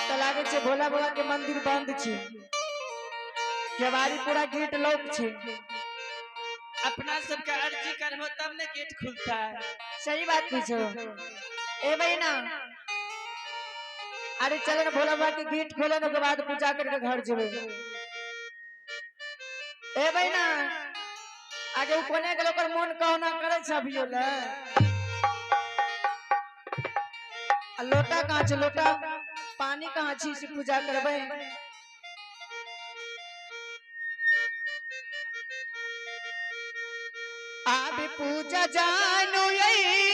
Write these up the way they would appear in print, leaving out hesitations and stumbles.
तऽ लागै छै भोला बाबा के मंदिर बंद छै, केवाड़ी पूरा गेट लॉक छै। अपना सबके अर्जी करबो तब ने गेट खुलता है। सही बात कहै छौ। ए बहिना, अरे चलो ने भोला बाबा के गेट खोले ने, ओकर बाद पूजा करके घर जेबै। ए बहिना, आगे उ कोने गेल? ओकर मोन कहना करै छै अभियो ले। आ लोटा कहाँ छै? लोटा पानी कहाँ छी से पूजा करबै? आबे पूजा जानू यही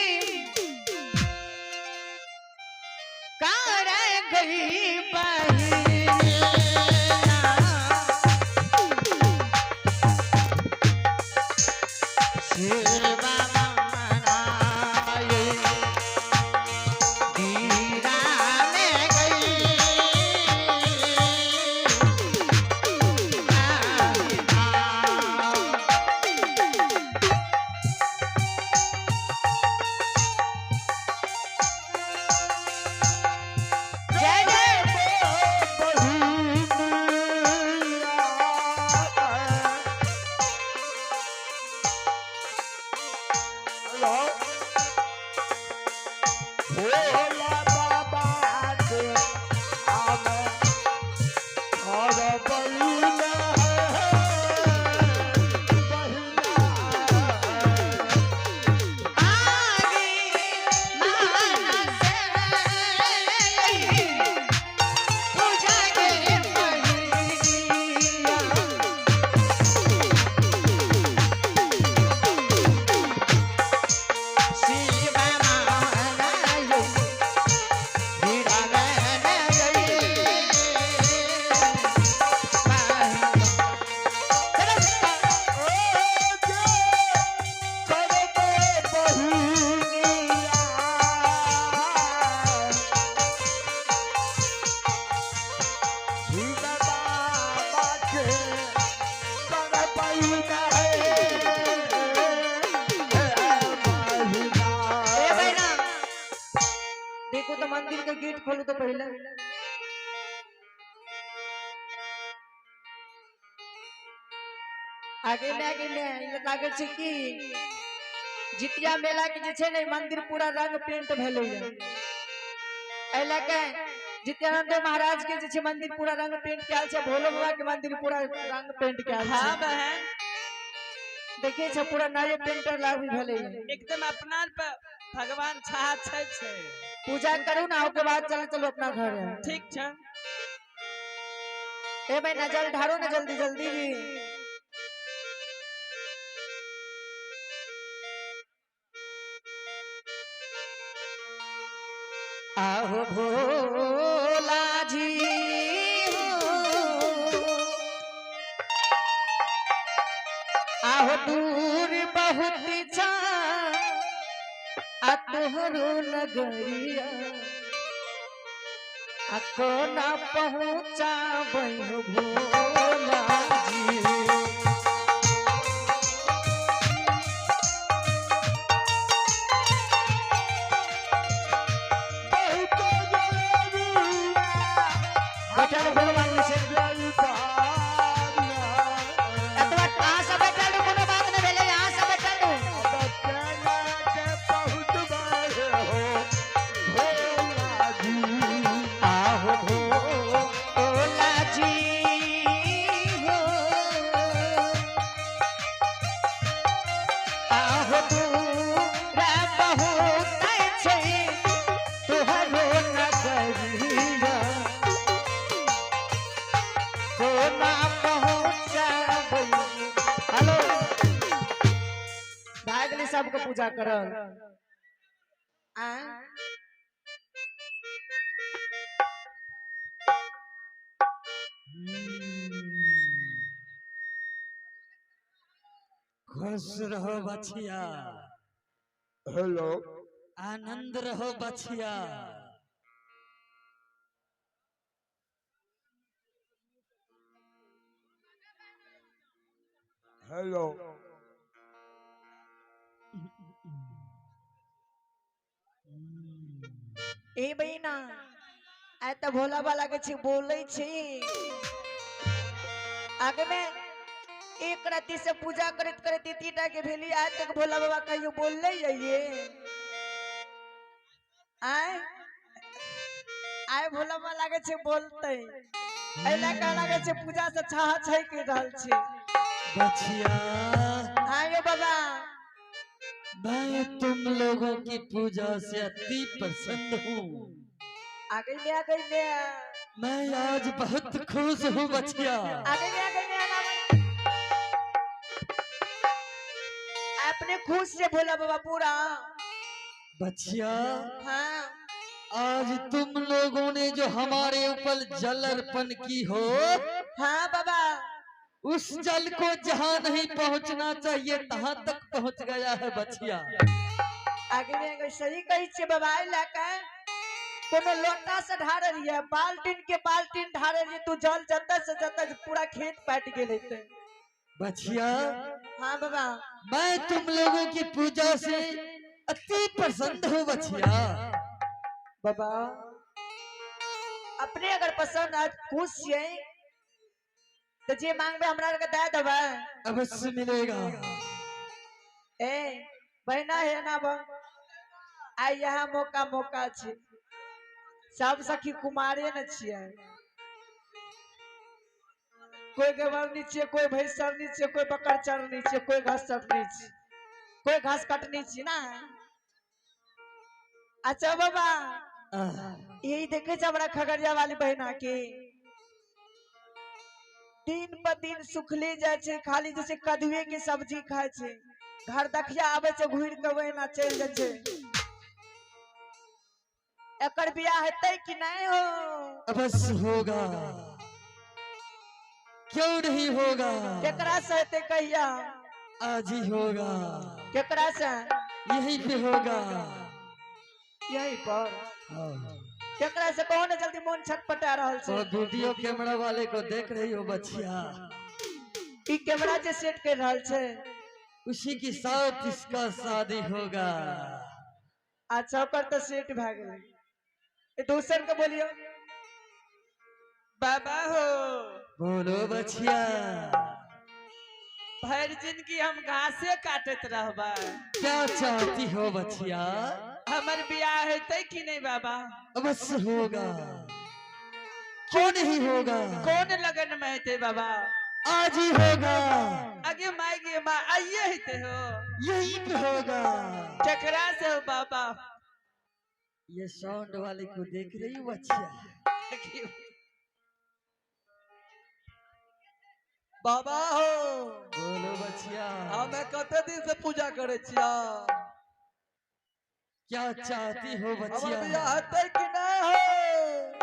कर गई बहिना। शिवा मनाए दीरा में गई। जय जय। भोला बाबा के आवे और बहिना बहिना। आगे मानस पूजा के पहिया। शिव मानायो हीरा ओ जे करबे बहिनिया शिव बाबा के करबै ए बहिना। बहिना, देखो तो मंदिर के गेट खोलो तो पहले। आगे में आगे में ई लागल छै कि जितिया मेला के जे छै ने मंदिर पूरा रंग पेंट भेलै। एहि लए के जित्यानंद महाराज के जे छै मंदिर पूरा रंग पेंट कयल छै, भोलो बाबा के मंदिर पूरा रंग पेंट कयल हाँ छै। बहन। देखै छै पूरा नये पेंटर लागू भेलै। एकदम अपना पर भगवान छा छै छै। पूजा करू ना, ओकर बाद चलो चलो अपना घर। ठीक छै। ए बहिना, जल ढारो ना जल्दी जल्दी जी। आहो भोला जी हो, आहो दूर बहुत छा आ तोहरो नगरिया, आ कोना पहुँचाबै हो भोला जी? बहुत जरूरिया। बैठल भोला बाबू से। एतबा अहाँ सब बैठल रहू, कोनो बात नहि भेलै, अहाँ सब बैठल रहू। आहो भोला जी हो, आहो दूरा बहुत छै तोहरो नगरिया, कोना पहुँचाबै? हेलो, भए गेलै सबके पूजा करल आ? खुश रहो बछिया। हेलो। आनंद रहो बछिया। हेलो। ए बहिना, आइ तऽ भोला बाबा लागै छै बोलै छै। आगे में एक राति से पूजा करैत करैत तीन के भेली, आइ तक भोला बाबा कहियो बोलले ये? आय आय भोला बाबा लागै छै बोलतै, एहि लए कऽ लागै छै पूजा से छाह छकि रहल छै। बछिया। आयो बाबा। मैं तुम लोगों की पूजा से अति प्रसन्न हूँ। आ गई मैं, आ गई मैं। मैं आज बहुत खुश हूँ बछिया। आ गई मैं, आ गई मैं। अपने खुश से भोला बाबा पूरा। बछिया। हाँ। आज तुम लोगों ने जो हमारे ऊपर जल अर्पण की हो, हाँ बाबा, उस जल को जहाँ नहीं पहुँचना चाहिए तहाँ तक पहुँच गया है बछिया। आगे में अगर सही कही छे बाबा, एहि लए कऽ कोनो लोटा से ढारल ये, बाल्टीन के बाल्टीन ढारल ये, तू जल जतऽ से जतऽ पूरा खेत पाटि गेल हेतै। बछिया। हाँ बाबा। मैं तुम लोगों की पूजा से अति प्रसन्न हूँ बछिया। बाबा अपने अगर पसंद आज खुश छियै तऽ जे मांगबै हमरा आरके दए देबै? अवश्य मिलेगा। ए बहिना हे ना बा, आइ यहाँ मौका मौका छै, सब सखी कुमारे न छियै, कोई गवरनी छियै, कोई भैंस चरनी छियै, कोई बकर चरनी छियै, कोई घास चरनी छियै, कोई घास कटनी छियै ना। अच्छा बाबा, यही देखे छै हमरा खगड़िया वाली बहिना के दिन पर दिन सुखले जाइ छै, खाली जैसे कदुए के सब्जी खाय छै, घर दखिया आबै छै घुरि के वहिना चलि जाइ छै। एकर बियाह हेतै कि नहि हो? अवश्य होगा, क्यों नहीं होगा। केकरा से हेतै, कहिया? आज ही होगा। केकरा से? यहीं पे होगा। यहीं पर? हाँ। केकरा से कहो ने जल्दी, मोन छटपटा रहल तो छै। वीडियो कैमरा वाले को देख रही हो बचिया? ई कैमरा जे सेट कर रहल छै, उसी के साथ इसका शादी होगा। अच्छा, ओकर तऽ सेट भए गेलै, ई दोसर के बोलियो। बाबा हो। बोलो बचिया। भरि जिंदगी हम घासे काटैत रहबै? क्या चाहती हो बचिया? हमर बियाह हेतै कि नहि बाबा? अवश्य होगा, क्यों नहीं होगा। कोन लगन में हेतै बाबा? आज ही होगा। आगे माय गे माँ, आइए हेतै हो? यहीं पे होगा। केकरा से हो बाबा? ये साउंड वाले को देख रही हो बचिया? बाबा हो। बोलो बचिया। हमे कते दिन से पूजा करे छिया। क्या चाहती हो हमर बचिया? बियाह हेतै कि नहि हो?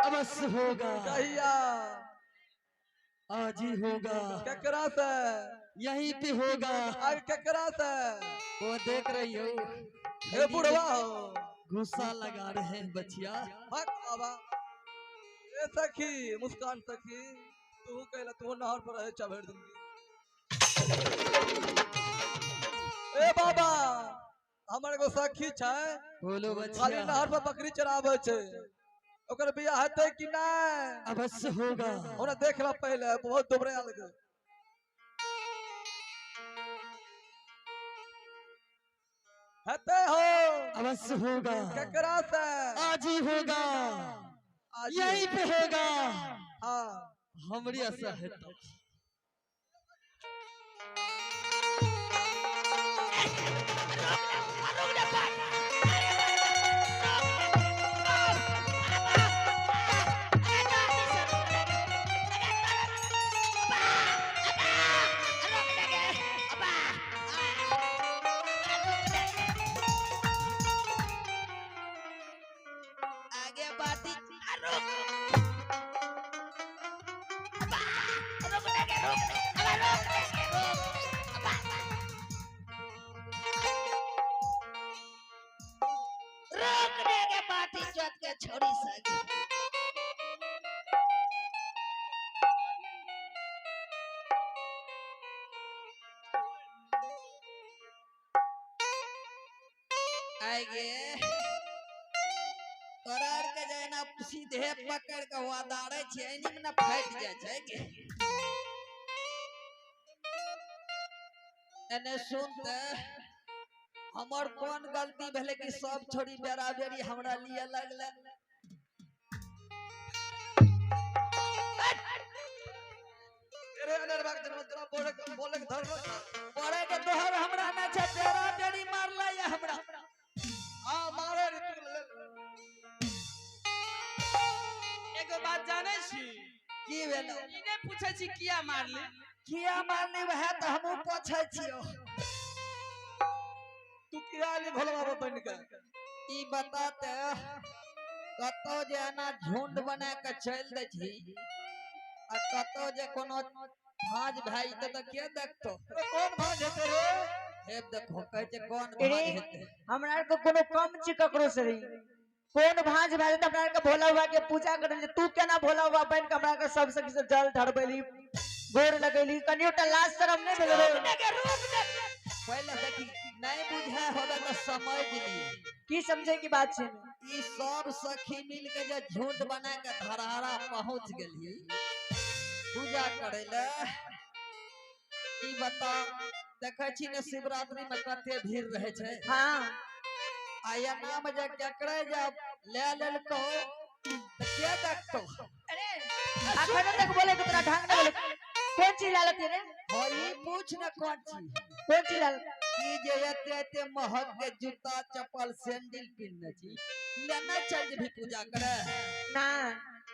अवश्य होगा। कहिया? आज ही होगा। केकरा से? यहीं पे होगा। आगे केकरा से? वो देख रही हो? हे बुढ़वा हो। गुस्सा लगा रहे हैं बचिया। हक बाबा। ए सखी मुस्कान सखी, तू कहला तू नहर पर रहे भरि दिन। ए बाबा, हमर एगो सखी छै, बोलो खाली बचिया। नहर पर बकरी चराबै छै, ओकर बियाह हेतै कि नहि? अवश्य होगा। हमरा देख ला पहिले, बहुत दुबरायल गेल। हेतै हो? अवश्य होगा। केकरा से? आज ही होगा। आज ही। यहीं पे होगा। हाँ। हमारी आशा है तो। आगे बाती, रुक रुक रुक रुक रुक रे बाटी चौथ के छोड़ी सक। आएगे तोरा आर के जाना सीधे पकड़ के वादारे छै, एनी में न फाटि जाइ छै गे। एने सुन ते हमर कोन गलती भेलै कि सब छोरी बेरा बेरी हमरा लिए लगले। अरे अनरवा के जन्म तोरा बोले बोले के धर पड़े के तोहर हमरा ना छै, बेरा बेरी मारले या हमरा। हां मारे रे तू ले। एगो बात जानै छी? की भेलो? ई नै पूछै छी किया मारली? किया मारली वएह तऽ हमहूँ पूछै छियौ। तू किया आली भोला बाबा बन के? ई बता ते कतौ जे एना झुंड बना के चलि दै छी आ कतौ जे कोनो भाँज भए जेतै तऽ के देखतौ? अरे कोन भांज हेतै रे? हे देखो कहै छै कोन अरे, भाँज हेतै। हमरा आर के कोनो कम छी ककरो से रही। कोन भांज भए जेतै हमरा आर के भोला बाबा के पूजा करै छै। तू केना भोला बाबा बनि के हमरा आर के सब सखी से जल ढरबैली, गोर लगैली, कनियो टा लाज शरम नहि भेलै रे? पहिले देखी नहीं बुझे होबे तऽ समझ लिए। की समझे की बात छै? ई सब सखी मिल के जे झुंड बना के धरहरा पहुंच गेली पूजा करे ले। ई बता देखै छी ने शिवरात्रि में कते भीड़ रहे छै। हाँ। आ एना में जे केकरे जे ले लेलको तऽ के देखतौ? अरे अखन तक बोले के तोरा ढंग नहि बोले। कोन चीज लालत रे? हो ई पूछ न कोन चीज। कोन चीज लालत? ई जे एते एते महग के जूता चप्पल सैंडल पिन्हने छी, लेना चल जेबही पूजा करे? ना।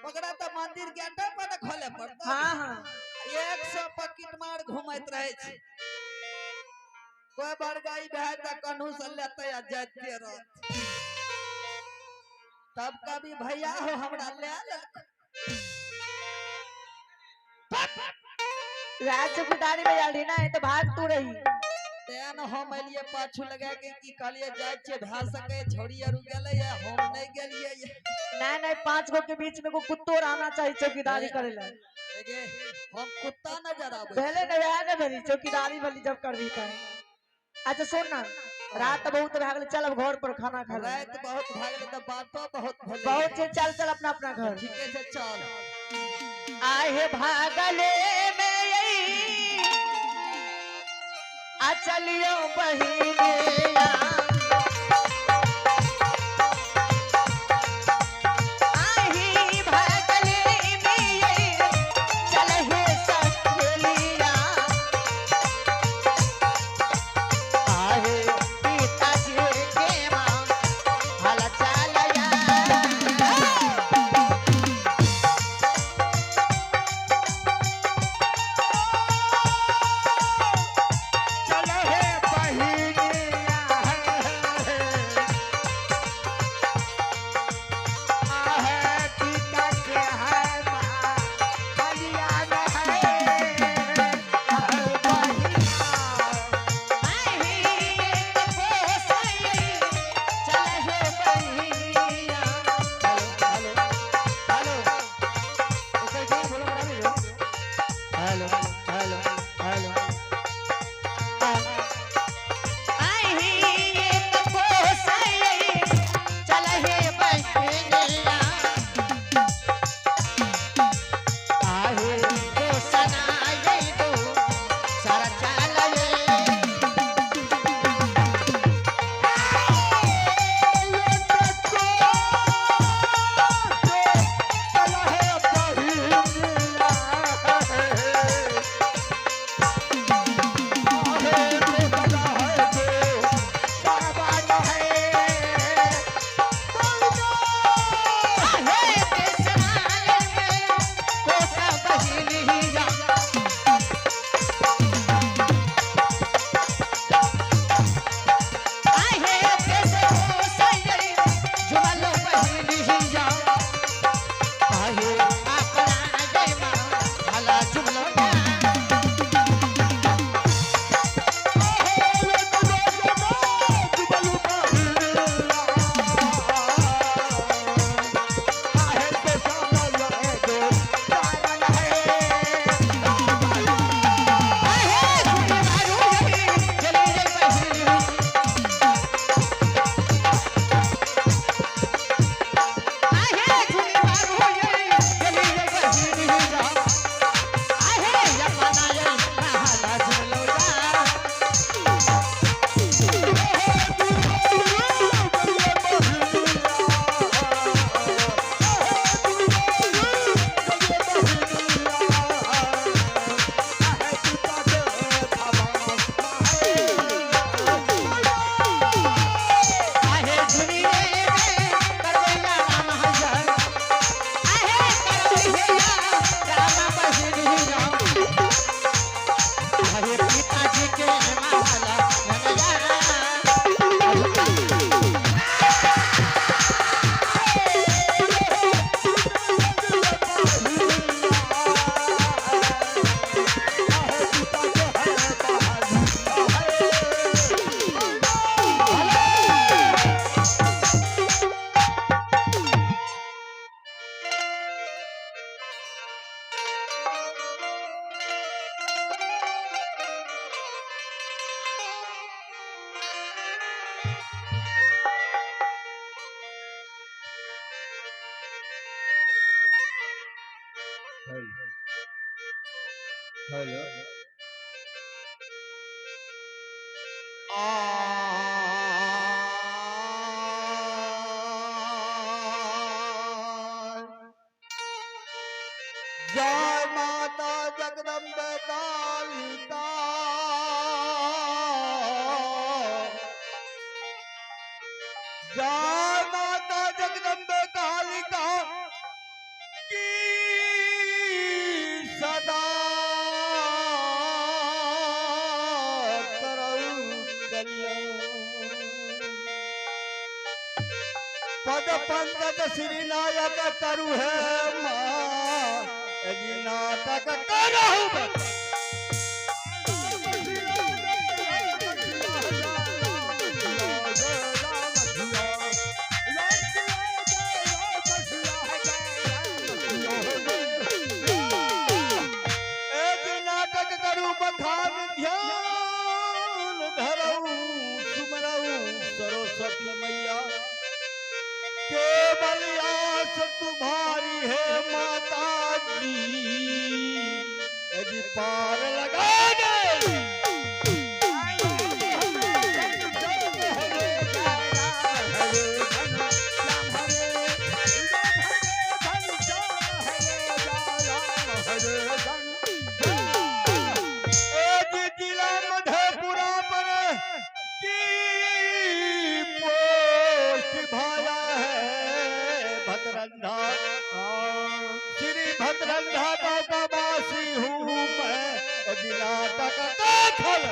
ओकरा तऽ मंदिर गेटे पर ने खोले पड़तौ। हाँ हाँ। 100 पॉकेट मार घुमैत रहे छै। कोई बड़गाई भए तऽ कन्हू से लेते आ जाइते रहत। तब कभी भैया हो हमरा ले लेलको। रात चौकीदारी में आयल रही ना, तो भाग तू रही। तेन हम एलियै पाछू लगा के की कहलियै जाइ छियै भए सकै छोड़ी आरू गेलै या हम नहि गेलियै। नहीं नहीं, 5 गो के बीच में को कुत्तो रहना चाहिए चौकीदारी करे ला। एगे हम कुत्ता नजर आबै। पहले ने वह ने भरी चौकीदारी वाली जब कर दी था। अच्छा सुन ना, रात बहुत भए गेलै, चल अब घर पर खाना खा ले। रात बहुत भए गेलै तऽ बातो बहुत भेलै। बहुत छै, चल चल अपना अपना घर। ठीके छै चल। आहे भागले में आ चलियो बहिनिया, आही भागले में चल हे सहेलिया, आहे पिताजी के माँ हल चलया। चल हे बहिनिया है। हेलो जय माता जगदम्बे कालिका, जय माता जगदम्बे कालिका की सदा करऊ कल्याण। पद पंकज श्री नायक करु है माँ, यदि नाटक करहु बस। एक नाटक करू बखान ध्यान धरऊ सुमरऊ सरस्वती मैया, केवल आस तुम्हारी है माता जी, यदि पार लगा दे। एक जिला मधेपुरा पर की पोस्ट भाया है भद्रंधा, श्री भद्रंधा का वासी हूँ मैं, जिला तक का खल।